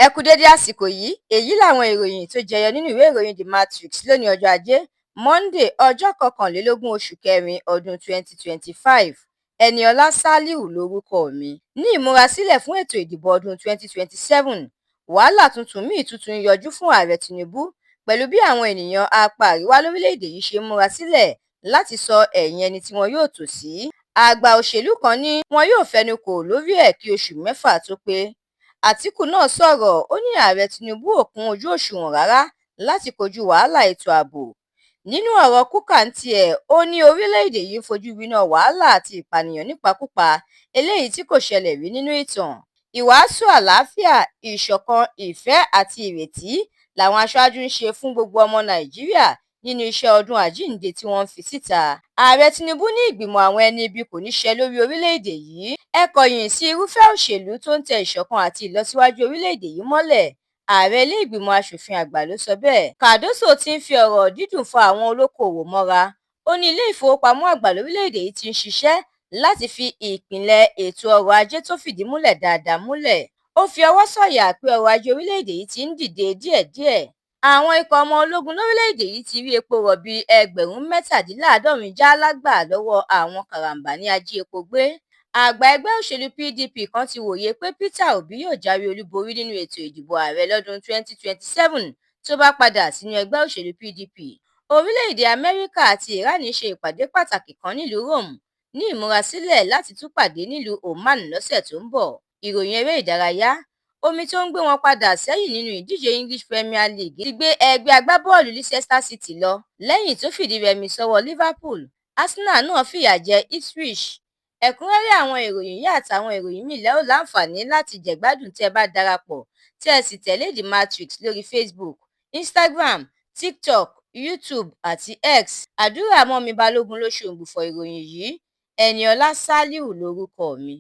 Ẹ kú dédé àsìkò yìí. Èyí làwọn ìròyìn tó jẹyọ nínú ìwé ìròyìn The Matrix lónìí, ọjọ́ Ajé Monde, ọjọ́ 21 oṣù kẹrin ọdún 2025. Eniola Saliu lórúkọ mi. Ní ìmúrasílẹ̀ fún ètò ìdìbò ọdún 2027, wàhálà tuntun míì tuntun ń yọjú fún Ààrẹ Tinubu pẹ̀lú bí àwọn ènìyàn apá àríwá lórílẹ̀‐èdè yìí ṣe ń múra sílẹ̀ láti sọ ẹ̀yìn ẹni tí wọn yóò tò sí. Àgbà òṣèlú kan ní wọn yóò fẹnu kò lórí ẹ̀ kí oṣù 6 tó pé. Àtìkù náà sọ̀rọ̀, ó ní Ààrẹ Tinubu ò kún ojú òṣùwọ̀n rárá láti kojú wàhálà ètò ààbò. Nínú ọ̀rọ̀ Kukah ní tiẹ̀, ó ní orílẹ̀-èdè yìí ń fojú winá wàhálà àti ìpànìyàn nípakúpa eléyìí tí kò ṣẹlẹ̀ rí nínú ìtàn. Ìwàásù àlàáfíà, ìṣọ̀kan, ìfẹ́ àti ìrètí làwọn aṣáájú ń ṣe fún gbogbo ọmọ Nàìjíríà nínú iṣẹ́ ọdún Àjíǹde tí wọ́n ń fi síta. Ààrẹ Tinubu ní ìgbìmọ̀ àwọn ẹni ibi kò ní ṣẹ lórí orílẹ̀-èdè yìí. Ẹ kọ̀yìn sí irúfẹ́ òṣèlú tó ń tẹ ìṣọ̀kan àti ìlọsíwájú orílẹ̀-èdè yìí mọ́lẹ̀. Ààrẹ ilé ìgbìmọ̀ asòfin àgbà ló sọ bẹ́ẹ̀. Cardoso ti ń fi ọ̀rọ̀ dídùn fa àwọn olókoòwò mọ́ra. Ó ní ilé ìfowópamọ́ àgbà lórílẹ̀-èdè yìí ti ń ṣiṣẹ́ láti fi ìpìlẹ̀ ètò ọrọ̀ ajé tó fìdí múlẹ̀ dáadáa múlẹ̀. Ó fi ọwọ́ sọ̀yà pé ọrọ̀ ajé orílẹ̀-èdè yìí ti ń dìde díẹ̀díẹ̀. Àwọn ikọ̀ ọmọ ológun lórílẹ̀-èdè yìí ti rí epo rọ̀bì 77,000 já lágbà lọ́wọ́ àwọn karambání ají-epo gbé. Àgbà ẹgbẹ́ òṣèlú PDP kan ti wòye pé Peter Obi yóò jáwé olúborí nínú ètò ìdìbò ààrẹ lọ́dún 2027 tó bá padà sínú ẹgbẹ́ òṣèlú PDP. Orílẹ̀-èdè Amẹ́ríkà àti Iran ṣe ìpàdé pàtàkì kan nílùú Rome ní ìmúrasílẹ̀ láti tún pàdé nílùú Oman lọ́sẹ̀ tó ń bọ̀. Ìròyìn eré ìdárayá. Omi tó ń gbé wọn padà sẹ́yìn nínú ìdíje English Premier League ti gbé ẹgbẹ́ agbábọ́ọ̀lù Leicester City lọ lẹ́yìn tó fìdí rẹmi sọ́wọ́ Liverpool. Arsenal náà fìyà jẹ Ipswich. Ẹ̀kúnrẹ́rẹ́ àwọn ìròyìn yìí àtàwọn ìròyìn míì lẹ́ ó láǹfààní láti jẹ̀gbádùn tẹ́ ẹ bá darapọ̀ tẹ́ ẹ sì tẹ̀lé The Matrix lórí Facebook, Instagram, TikTok, YouTube àti X. Àdúrà mọ́mi Balógun ló ṣe òǹgbùfọ̀ ìròyìn yìí. Eniola Saliu lórúkọ mi.